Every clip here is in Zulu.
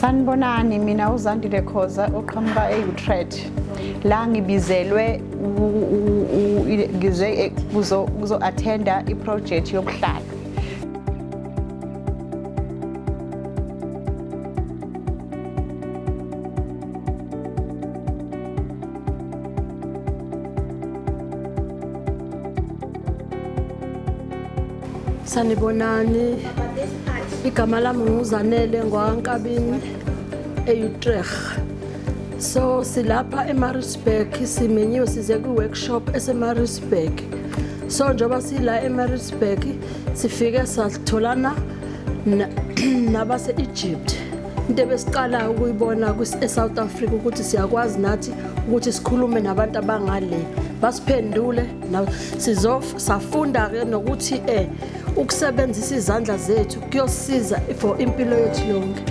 Sanibonani, mina uZandile Khoza oqhamuka e-Utrecht. La ngibizelwe ngize kuzo-attenda i-project yokuhlala. Sanibonani. Igama lami nguZanele ngwaNkabini e-Utrecht. So silapha eMaritzburg, simenyiwe size kwi-workshop eseMaritzburg. So njengoba sila eMaritzburg sifike satholana nabase-Egypt. Into ebesiqala ukuyibona e-South Africa ukuthi siyakwazi nathi ukuthi sikhulume nabantu abangale basiphendule. Safunda-ke nokuthi ukusebenzisa izandla zethu kuyosiza for impilo yethu yonke.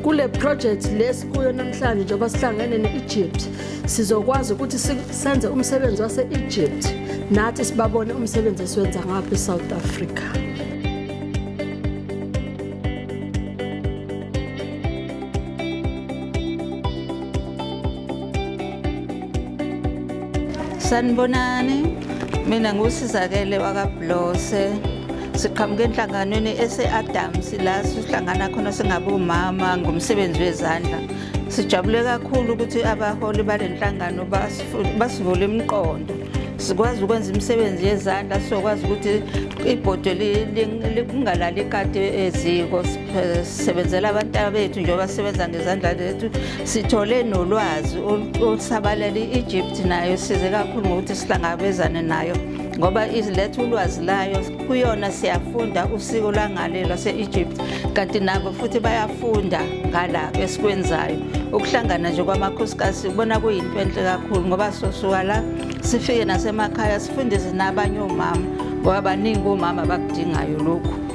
Kule project lesikuyo namhlanje njengoba sihlangene ne-Egypt, sizokwazi ukuthi senze umsebenzi wase-Egypt nathi sibabone umsebenzi esiwenza ngapha e-South Africa. Sanibonani, mina nguSizakele wakaBlose. Siqhamuke enhlanganweni ese-Adams la sihlangana khona singabomama ngomsebenzi wezandla. Sijabule kakhulu ukuthi abaholi bale nhlangano basivule imiqondo. Sikwazi ukwenza imisebenzi yezandla, sizokwazi ukuthi ibhodwe lingalali ikati eziko. Sisebenzela abantwana bethu njengoba sisebenza ngezandla zethu. Sithole nolwazi olusabalele. I-Egypt nayo size kakhulu ngokuthi sihlangabezane nayo ngoba iletha ulwazi layo kuyona, siyafunda usiko lwangale lwase-Egypt, kanti nabo futhi bayafunda ngala esikwenzayo. Ukuhlangana nje kwamakhosikazi sikubona kuyinto enhle kakhulu ngoba sosuka la sifike nasemakhaya sifundise nabanye omama ngoba baningi omama abakudingayo lokhu.